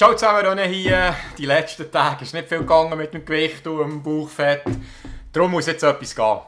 Ciao zusammen, René hier. Die letzten Tage ist nicht viel gegangen mit dem Gewicht und dem Bauchfett. Darum muss jetzt etwas gehen.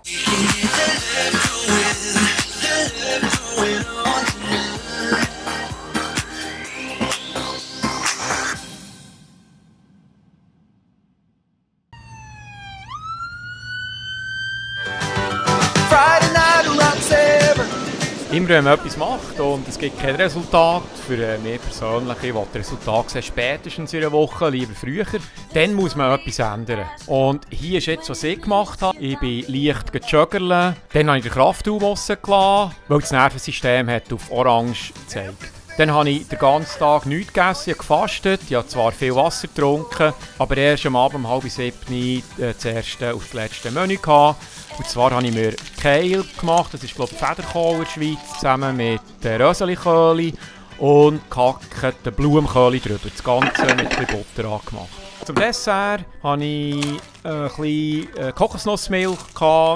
Immer wenn man etwas macht und es gibt kein Resultat, für mich persönlich, ich will das Resultat sehen, spätestens in einer Woche, lieber früher, dann muss man etwas ändern. Und hier ist jetzt, was ich gemacht habe. Ich bin leicht gejoggerl, dann habe ich den Kraftraum rausgelassen, weil das Nervensystem hat auf Orange gezeigt. Dann habe ich den ganzen Tag nichts gegessen, ich habe gefastet, ich habe zwar viel Wasser getrunken, aber erst am Abend um 6:30 das erste und das letzte Menü gehabt. Und zwar habe ich mir Kale gemacht, das ist glaube ich Federkohl in der Schweiz, zusammen mit Röseliköli und gehackten Blumenköli drüber. Das Ganze mit ein bisschen Butter angemacht. Zum Dessert hatte ich ein bisschen Kokosnussmilch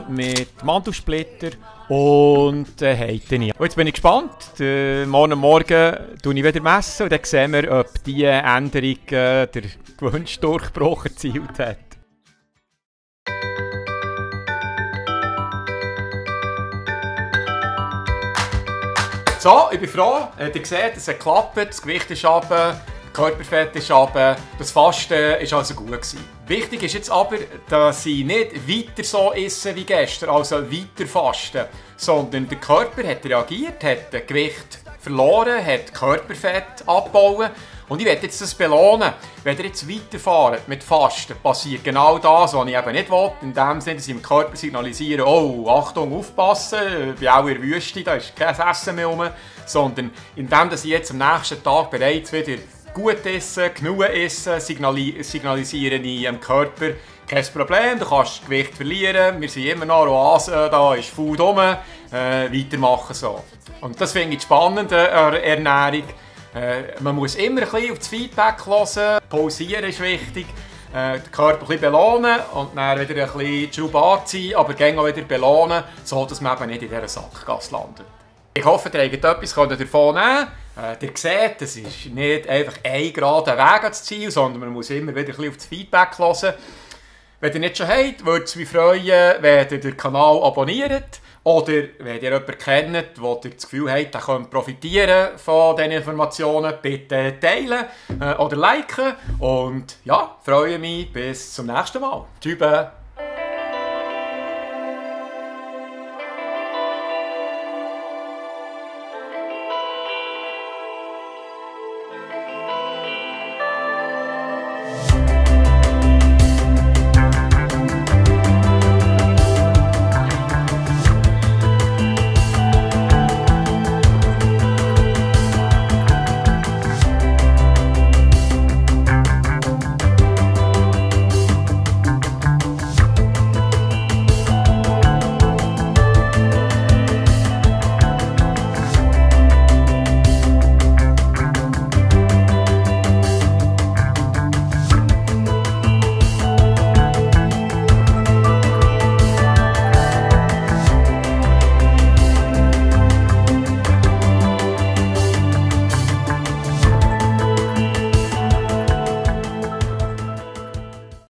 mit Mandelsplitter und Heideni. Und jetzt bin ich gespannt. Morgen tue ich wieder messen und dann sehen wir, ob diese Änderung den gewünschten Durchbruch erzielt hat. So, ich bin froh. Ihr seht, es hat geklappt, das Gewicht ist runter, Körperfett ist runter, das Fasten war also gut gewesen. Wichtig ist jetzt aber, dass ich nicht weiter so esse wie gestern, also weiter fasten, sondern der Körper hat reagiert, hat Gewicht verloren, hat Körperfett abgebaut und ich werde jetzt das belohnen. Wenn ihr jetzt weiterfahrt mit Fasten, passiert genau das, was ich eben nicht will, in dem Sinne, dass ich im Körper signalisiere, oh, Achtung, aufpassen, bei auch in der Wüste, da ist kein Essen mehr rum, sondern indem dass ich jetzt am nächsten Tag bereits wieder gut essen, genug essen, signalisiere ich dem Körper, kein Problem, du kannst Gewicht verlieren, wir sind immer noch Oase, da ist Food rum, weitermachen so. Und das finde ich spannend an der Ernährung. Man muss immer ein bisschen auf das Feedback hören, pausieren ist wichtig, den Körper ein bisschen belohnen und dann wieder ein bisschen die Schraube anziehen, aber auch wieder belohnen, so dass man eben nicht in dieser Sackgasse landet. Ich hoffe, ihr habt etwas davon nehmen. Ihr seht, es ist nicht einfach ein gerader Weg ans Ziel, sondern man muss immer wieder ein bisschen auf das Feedback hören. Wenn ihr nicht schon habt, würde es mich freuen, wenn ihr den Kanal abonniert. Oder wenn ihr jemanden kennt, wo ihr das Gefühl habt, der könnte profitieren von diesen Informationen, bitte teilen oder liken. Und ja, freue mich bis zum nächsten Mal. Tschüss.